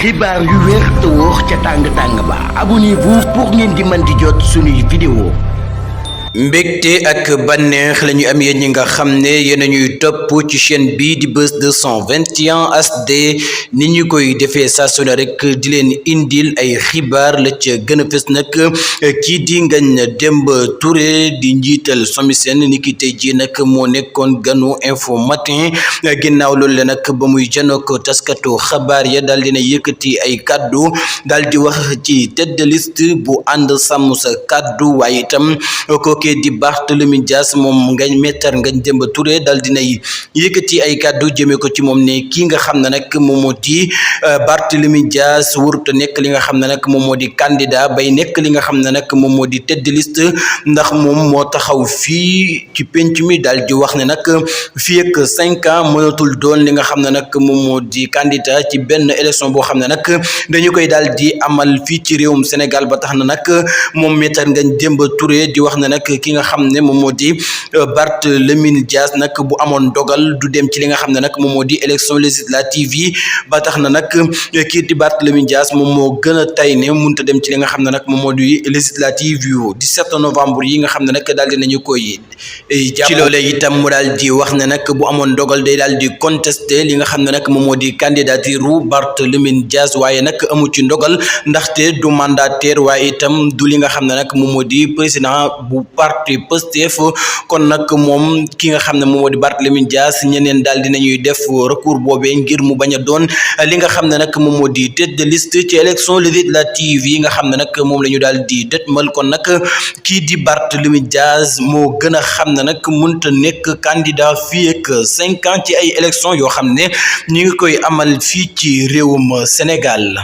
xibaar yu wér te wóor ca tàng ba abonnez-vous pour ngeen di mën di jot suñuy vidéo. mbégte ak bànneex la ñu am yéen ñi nga xam ne yéen a ñuy topp ci chaîne bii di Buzz 221 HD ni ñu koy defee saa su ne rek di leen indil ay xibaar la ca gën a fës nag kii di Ngagne Demba Touré di njiital SOMISEN ni ki tey jii nag moo nekkoon ganu info matin ginnaaw loolu la nag ba muy janook taskatu xabaar ya daal dina yëkkati ay kaddu daal di wax ci tête de liste bu ànd sàmm sa kaddu waaye itam kookee di Barthélémy Dias moom Ngagne Demba Touré daal dinay yëkkati ay kàddu jëmee ko ci moom ne kii nga xam ne nag moom moo di Barthélémy Dias warut a nekk li nga xam ne nag moom moo di candidat bay nekk li nga xam ne nag moom moo di tête de liste ndax moom moo taxaw fii ci penc mi daal di wax ne nag fii ak 5 ans mënatul doon li nga xam ne nag moom moo di candidat ci benn élection boo xam ne nag dañu koy daal di amal fii ci réewum Sénégal ba tax na nag moom Ngagne Demba Touré di wax ne nag ki nga xam ne moom moo di Barthélémy Dias nag bu amoon dogal du dem ci li nga xam ne nag moom moo di élection législative yi ba tax na nag kii di Barthélémy Dias moom moo gën a tay ne mënut a dem ci li nga xam ne nag moom moo di législative yu 17 novembre yi nga xam ne nag daal dinañu koy jàpp ci loolee itam mu daal di wax ne nag bu amoon dogal day daal di contester li nga xam ne nag moom moo di candidature Barthélémy Dias waaye nag amu ci ndogal ndaxte du mandataire waaye itam du li nga xam ne nag moom moo di président bu parti Pastef kon nag moom ki nga xam ne moom moo di Barthélémy Dias ñeneen daal dinañuy def recours boobee ngir mu bañ a doon li nga xam ne nag moom moo di tête de liste ci élection législative yi nga xam ne nag moom la ñu daal di dëtmal kon nag kii di Barthélémy Dias moo gën a xam ne nag mënta nekk candidat fii ak 5 ans ci ay élection yoo xam ne ñu ngi koy amal fii ci réewum Sénégal.